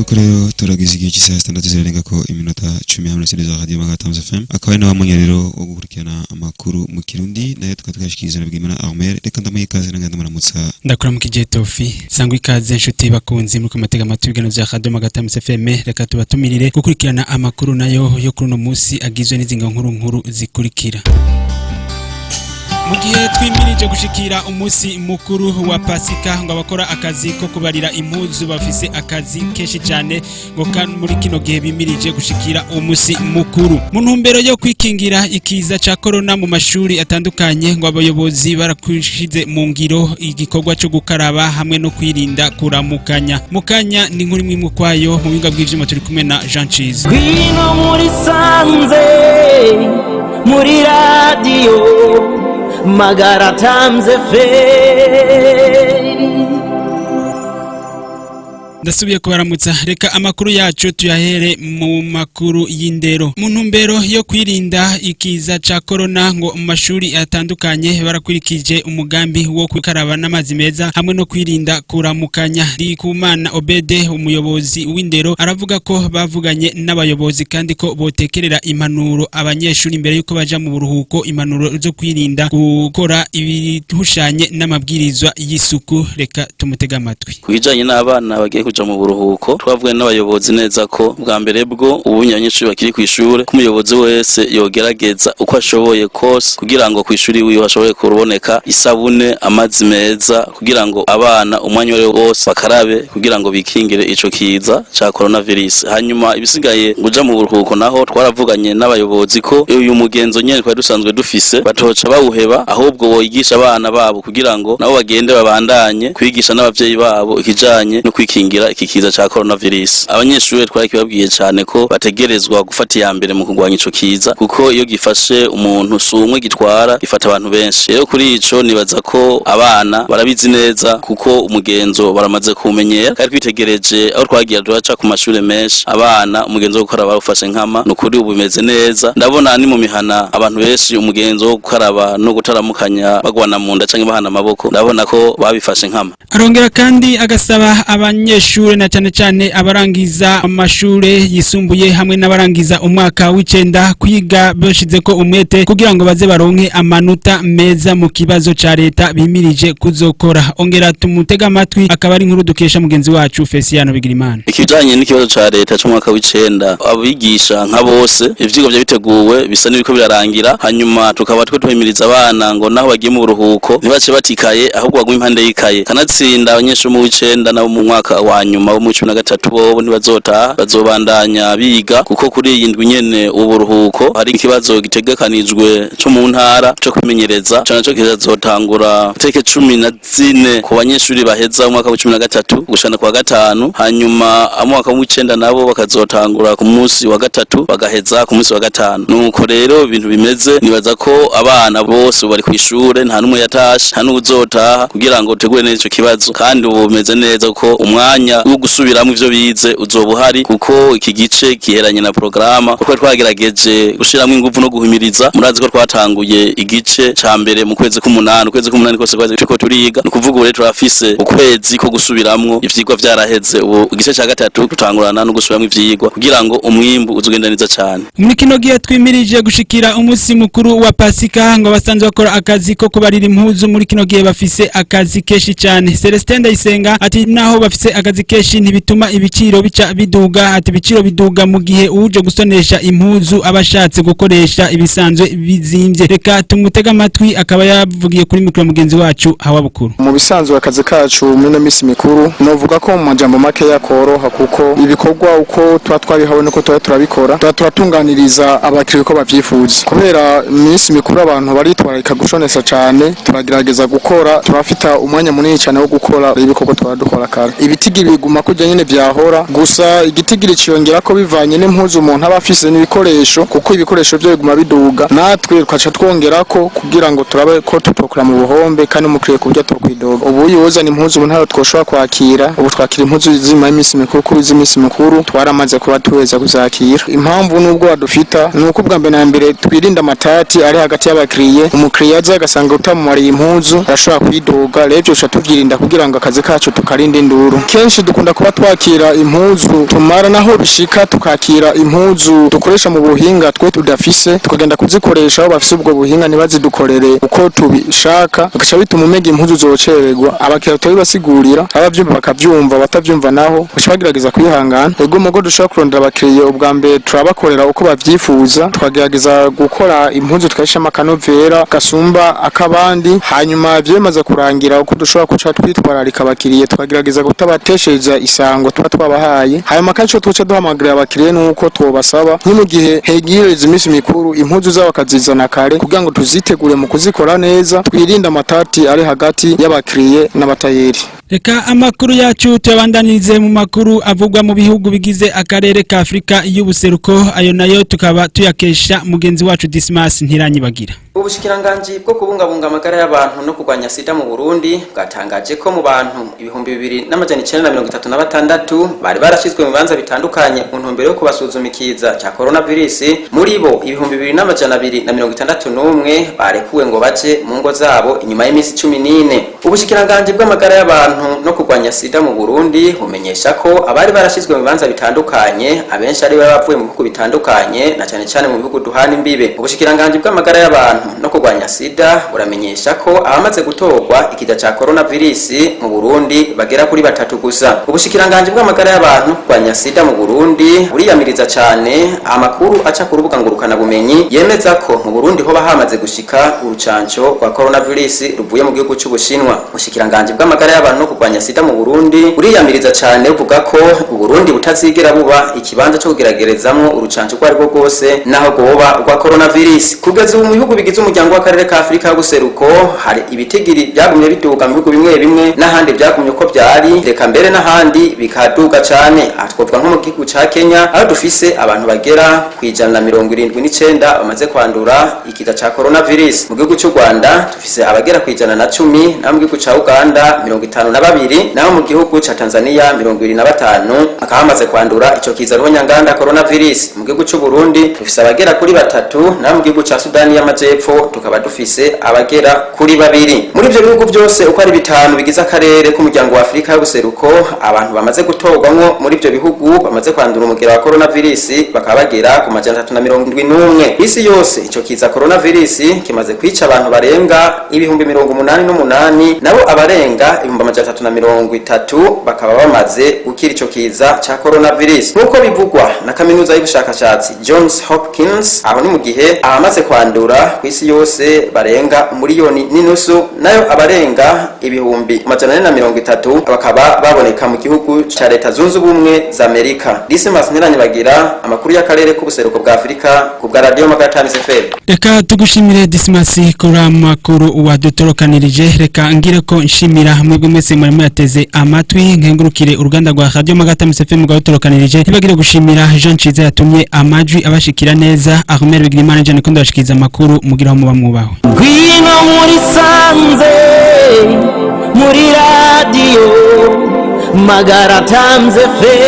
Nuko rero turagize igihe cy'isaha 6 zirarenga ko iminota 10 hamwe na Radio Magatamuze FM, akaba ari nawe rero wo gukurikirana amakuru mu Kirundi, nayo tukaba twashikiriza na Bwimana Armel. Reka ndamuha ikaze nange ndamuramutsa. Ndakuramukije Tofi, sangwa ikaze nshuti bakunzi muri kumatega amatwi ibiganiro vya Radio Magatamuze FM. Reka tubatumirire gukurikirana amakuru nayo yo kuri uno munsi agizwe n'izinga nkuru nkuru zikurikira. Mu gihe twimirije gushikira umunsi mukuru wa Pasika, ngo abakora akazi ko kubarira impuzu bafise akazi kenshi cyane, ngo kandi muri kino gihe bimirije gushikira umunsi mukuru mu ntumbero yo kwikingira ikiza ca corona mu mashuri atandukanye, ngo abayobozi barakushize mu ngiro igikorwa cyo gukaraba hamwe no kwirinda kuramukanya. Mukanya ni nkuru imwe kwayo. Mu buhinga bw'ivyuma turi kumwe na Jean Cheese. Ngwino muri sanze muri radiyo Magara Times FM. Ndasubiye kubaramutsa. Reka amakuru yacu tuyahere mu makuru y'indero. Mu ntumbero yo kwirinda ikiza ca corona, ngo mu mashuri atandukanye barakurikije umugambi wo gukaraba n'amazi meza hamwe no kwirinda kuramukanya. Ndikumana Obede, umuyobozi w'indero, aravuga ko bavuganye n'abayobozi kandi ko botekerera impanuro abanyeshuri imbere yuko baja mu buruhuko, impanuro zo kwirinda gukora ibihushanye n'amabwirizwa y'isuku. Reka tumutege amatwi. Ku bijanye n'abana bagiye kuja mu buruhuko, twavuganye n'abayobozi neza ko bwa mbere bwo ubu abanyeshuri bakiri kw'ishure, ko umuyobozi wese yogerageza uko ashoboye kose kugira ngo kw'ishuri wiwe hashobore kuboneka isabune, amazi meza, kugira ngo abana umwanya uwo ariwo wose bakarabe kugira ngo bikingire ico kiza ca coronavirus. Hanyuma ibisigaye kuja mu buruhuko naho, twaravuganye n'abayobozi ko uyu mugenzo nyene twari dusanzwe dufise batoca bawuheba, ahubwo boyigisha abana babo kugira ngo nabo bagende babandanye kwigisha n'abavyeyi babo ikijanye no kwikingira iki kiza ca coronavirus. Abanyeshuri twari kibabwiye cane ko bategerezwa gufata iya mbere mu kurwanya ico kiza, kuko iyo gifashe umuntu si umwe gitwara, gifata abantu benshi. Rero kuri ico nibaza ko abana barabizi neza, kuko umugenzo baramaze kuwumenyera. Kandi twitegereje aho twagiye turaca ku mashure menshi, abana umugenzo wo gukaraba bawufashe nkama. Ni ukuri ubu bimeze neza. Ndabona ni mu mihana abantu benshi umugenzo wo gukaraba no gutaramukanya bagwana mu nda canke bahana amaboko, ndabona ko babifashe nkama. Arongera kandi agasaba abanyeshure, na cyane cyane abarangiza amashure yisumbuye hamwe n'abarangiza umwaka w'icenda, kwiga bashize ko umwete kugira ngo baze baronke amanota meza mu kibazo ca leta bimirije kuzokora. Ongera tumutega amatwi, akaba ari inkuru dukesha mugenzi wacu Fesiano Bigirimana. Ikijanye n'ikibazo ca leta c'umwaka w'icenda, abigisha nka bose ivyigwa vya biteguwe bisa n'ibiko birarangira. Hanyuma tukaba twe tuhimiriza abana ngo naho bagiye mu buruhuko ntibace batikaye, ahubwo bagume impande y'ikaye. Kanatsinda abanyeshuri mu w'icenda nabo mu mwaka wa nyuma wo mu 13 bobo ntibazotaha, bazobandanya biga, kuko kuri iyi ndwi nyene uburuhuko hari ikibazo gitegekanijwe co mu ntara co kwimenyereza. Ico naco kizazotangura itariki 14 ku banyeshuri baheza umwaka wa 13 gushana kwa gatanu. Hanyuma umwaka w'icenda nabo bakazotangura ku munsi wa gatatu, bagaheza ku munsi wa gatanu. Nuko rero ibintu bimeze. Nibaza ko abana bose bari kw'ishure, nta n'umwe yatashe, nta n'uwuzotaha, kugira ngo utegure neza ico kibazo. Kandi ubu bimeze neza kuko umwanya wo gusubiramwo ivyo bize uzoba uhari, kuko iki gice giheranye na porogaramu, kuko twagerageje gushiramwo inguvu no guhimiriza. Murazi ko twatanguye igice ca mbere mu kwezi k'umunani. Ukwezi k'umunani kose kwezi turiko turiga. Ni ukuvuga ubu rero turafise ukwezi ko gusubiramwo ivyigwa vyaraheze. Ubu igice ca gatatu dutangurana no gusubiramwo ivyigwa kugira ngo umwimbu uzogenda neza cane. Muri kino gihe twimirije gushikira umunsi mukuru wa Pasika, ngo basanzwe bakora akazi ko kubarira impuzu muri kino gihe bafise akazi kenshi cyane. Celestin Ndayisenga ati naho bafise akazi kenshi ntibituma ibiciro bica biduga. Ati ibiciro biduga mu gihe uje gusonesha impuzu aba ashatse gukoresha ibisanzwe bizimvye. Reka tumutega amatwi, akaba yavugiye kuri mikoro mugenzi wacu Hawa Bukuru. Mu bisanzwe akazi kacu muri ino minsi mikuru novuga ko mu majambo makeya koroha, kuko ibikorwa uko tuba twabihawe nuko tuba turabikora, tuba turatunganiriza abakiriya uko bavyifuza. Kubera iminsi mikuru abantu baritwararika gushonesa cane, turagerageza gukora, turafita umwanya munini cane wo gukora ibikorwa twara dukora kare. Ibitigiri biguma kurya nyene vyahora, gusa igitigiri ciyongera ko bivanye n'impuzu umuntu aba afise n'ibikoresho, kuko ibikoresho byo biguma biduga, natwe tukaca twongerako kugira ngo turabe ko tutokora mu buhombe kandi umukiriya ku buryo atokwidoga. Ubu yozana impuzu ubu ntayo twoshobora kwakira. Ubu twakira impuzu z'imara iminsi mikuru, kuri z'iminsi mikuru twaramaze kuba tuweza kuzakira. Impamvu nubwo wadufita ni uko ubwa mbere na mbere twirinda amatati ari hagati y'abakiriye. Umukiriya aza agasanga utamumariye impuzu arashobora kwidoga. Rero ibyo tuca tuvyirinda kugira ngo akazi kacu tukarinde induru. Kenshi Kenshi dukunda kuba twakira impuzu tumara, naho bishika tukakira impuzu dukoresha mu buhinga twe tudafise, tukagenda kuzikoresha aho bafise ubwo buhinga ntibazidukorere uko tubishaka, bigaca bituma umega impuzu zocererwa. Abakiriya turabibasigurira, abavyumva bakavyumva, abatavyumva naho baca bagerageza kwihangana. Ego, mugo dushobora kurondera abakiriya, ubwa mbere turabakorera uko bavyifuza, tukagerageza gukora impuzu tukayishamo akanovera gasumba akabandi. Hanyuma vyemaze kurangira, uko dushobora kuca twitwararika abakiriya, tukagerageza kutabateshereza isango tuba twabahaye. Hanyuma kandi ico tuca duhamagarira abakiriya nuko twobasaba, nko mu gihe hegereza iminsi mikuru, impuzu zabo bakazizana kare kugira ngo tuzitegure mu kuzikora neza, twirinde amatati ari hagati y'abakiriye n'abatayeri. Reka amakuru yacu tuyabandanirize mu makuru avugwa mu bihugu bigize akarere ka Afrika y'ubuseruko. Ayo nayo tukaba tuyakesha mugenzi wacu Dismas Ntiranyibagira. Ubushikiranganji bwo kubungabunga amagara y'abantu no kurwanya sida mu Burundi bwatangaje ko mu bantu 2936 bari barashizwe mu bibanza bitandukanye mu ntumbero yo kubasuzuma ikiza ca coronavirus, muri bo 2261 barekuwe ngo baje mu ngo zabo inyuma y'iminsi 14. Ubushikiranganji bw'amagara y'abantu no kurwanya sida mu Burundi bumenyesha ko abari barashizwe mu bibanza bitandukanye abenshi ari bavuye mu bihugu bitandukanye, na cane cane mu bihugu duhana imbibe. Ubushikiranganji bw'amagara y'abantu no kurwanya sida buramenyesha ko abamaze gutorwa ikiza ca coronavirus mu Burundi bagera kuri batatu gusa. Ubushikiranganji bw'amagara y'abantu kurwanya sida mu Burundi buriyamiriza cane amakuru aca ku rubuga ngurukana bumenyi yemeza ko mu Burundi hoba hamaze gushika urucanco rwa coronavirus ruvuye mu gihugu c'Ubushinwa. Ubushikiranganji bw'amagara y'abantu no kurwanya sida mu Burundi buriyamiriza cane, buvuga ko Uburundi butazigera buba ikibanza co kugeragerezamwo urucanco rwo arirwo rwose, naho rwoba rwa coronavirus. Kugeza ubu, mu bihugu bigize umuryango w'akarere ka Afrika y'ubuseruko hari ibitigiri byagumye biduga mu bihugu bimwe bimwe, n'ahandi byagumye uko byari, reka mbere n'ahandi bikaduga cane. Aha twovuga nko mu gihugu ca Kenya, aho dufise abantu bagera ku 179 bamaze kwandura ikiza ca coronavirus. Mu gihugu c'u Rwanda dufise abagera ku 110, naho mu gihugu ca Uganda 52, naho mu gihugu ca Tanzania 25 bakaba bamaze kwandura ico kiza ruhonyanganda coronavirus. Mu gihugu c'u Burundi dufise abagera kuri batatu, naho mu gihugu ca Sudani y'Amajepfo tukaba dufise abagera kuri babiri. Muri ivyo bihugu byose uko ari bitanu bigize akarere k'umuryango wa Afrika y'ubuseruko, abantu bamaze gutorwamwo muri ivyo bihugu bamaze kwandura umugera wa coronavirus bakaba bagera ku 371. Isi yose ico kiza coronavirus kimaze kwica abantu barenga 88,000, nabo abarenga 330,000 bakaba bamaze gukira ico kiza ca coronavirus, nk'uko bivugwa na kaminuza y'ubushakashatsi Johns Hopkins. Aho ni mu gihe abamaze kwandura ku isi yose barenga 1.5 miliyoni, nayo abarenga 430,000 bakaba baboneka mu gihugu ca Leta Zunze Ubumwe za Amerika. Dismas Ntiranyibagira, amakuru y'akarere k'ubuseruko bwa Afrika, ku bwa Radio Magatani FM. Reka tugushimire Dismas kuri amakuru wadutorokanirije. Reka ngire ko nshimira mwebwe mwese mwari muyateze amatwi, nkengurukire uruganda rwa Radio Magatami FM rwadutorokanirije, ntibagire gushimira Jean Ciza yatumye amajwi abashikira neza. Ahmed Bigirimana jane ko ndabashikiriza amakuru, mugira aho muba mwubaho. Ngwino muri sanze muri radiyo Magara Times FM.